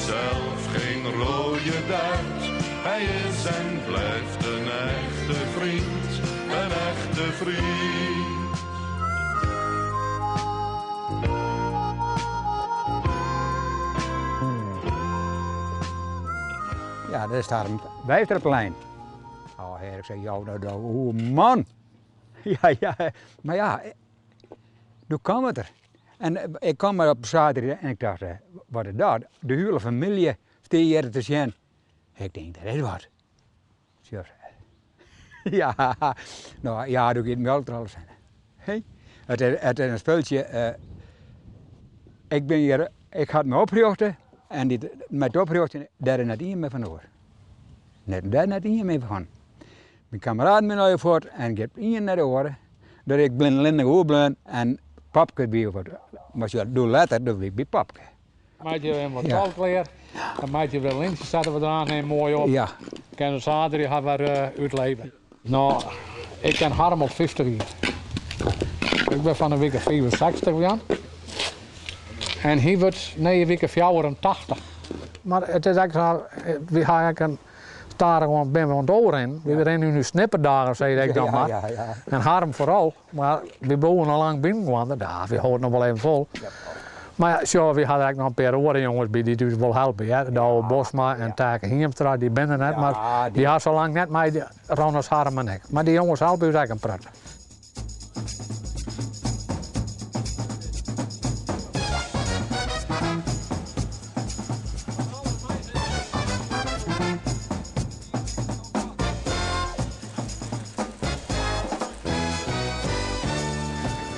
zelf geen rode duit. Hij is en blijft een echte vriend, een echte vriend. Ja, daar staat een Wijfterplein. Oh heer, ik zeg, jou nou, nou, hoe man. Ja, ja, maar ja, doe kwam het er. En ik kwam maar op zaterdag en ik dacht, wat is dat? De hele familie staat hier te zien. Ik denk, dat is wat. Ja, nou ja, doe ik het alles in. Hey? Het is een spultje. Ik ben hier, ik had me oprichten en die, met oprichten, daar is net één meer van door. Net, daar net één meer van. Mijn kameraden ben al voort en ik heb één naar de oren. Dat ik ben lindig oerbleun en papke bij voor. Maar je doe later, doe ik bij papke. Maak je weer wat ja. klaar. Dan maak je weer lintjes zetten we eraan en mooi op. Ja. Kan de zaterdag gaan we uitleven. Nou, ik ken Harm al 50 jaar. Ik ben van de week 65 jaar. En hij wordt 9 weken 84. Maar het is eigenlijk zo, we gaan eigenlijk een daar gewoon ben we aan het oren. We rennen nu snipperdagen, zei ik dan maar. Ja, ja. En Harm vooral. Maar we boven al lang binnen Daar, we houden nog wel even vol. Ja. Maar ja, zo, we hadden eigenlijk nog een paar andere jongens bij die dus wel helpen. Hè. De oude Bosma en Taken Hiemstra, die ben er net, maar die had zo lang net mij, Ronald Harm en ik. Maar die jongens helpen dus eigenlijk een pret.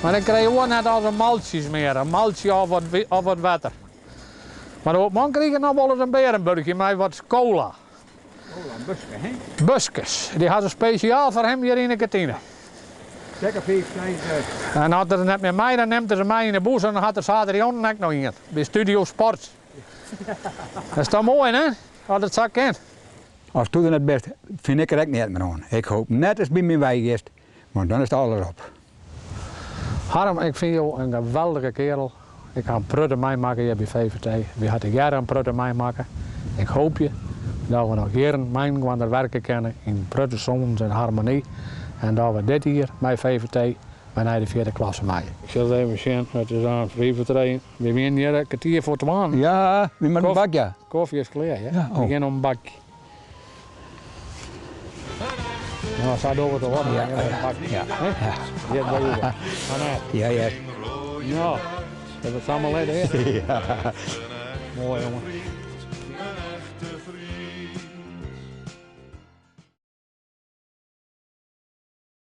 Maar dan krijg je ook net als een maltjes meer, een maltje of wat water. Maar de man kreeg nog wel eens een berenburgje met wat cola. Cola, een buske, hè? Buskes, die hadden speciaal voor hem hier in de kantine. Zeker 5, 6. En had er net met mij, dan neemt ze mij in de boes en dan had er zaterdag ook nog in. Bij Studio Sport. Dat is toch mooi, hè? Als het zo kent. Als het het best, vind ik er ook niet meer aan. Ik hoop net als bij mijn wijgist, maar dan is het alles op. Harm, ik vind jou een geweldige kerel. Ik ga een prutte meemaken hier bij VVT. We hadden jaren een prutte meemaken. Ik hoop je dat we nog jaren mijn werken kennen in prutte soms en harmonie. En dat we dit hier bij VVT bij de vierde klasse mee. Ik zal het even zien, het is aan VVT. We zijn hier een kwartier voor 12. Ja, we moeten een bakje. Koffie is klaar, hè? Ja, oh. We gaan om een bakje. Nou, zij doen het hoor. Ja, ja, ja. Ja, ja, ja. Ja, dat is allemaal lekker, hè? Ja. Mooi, jongen.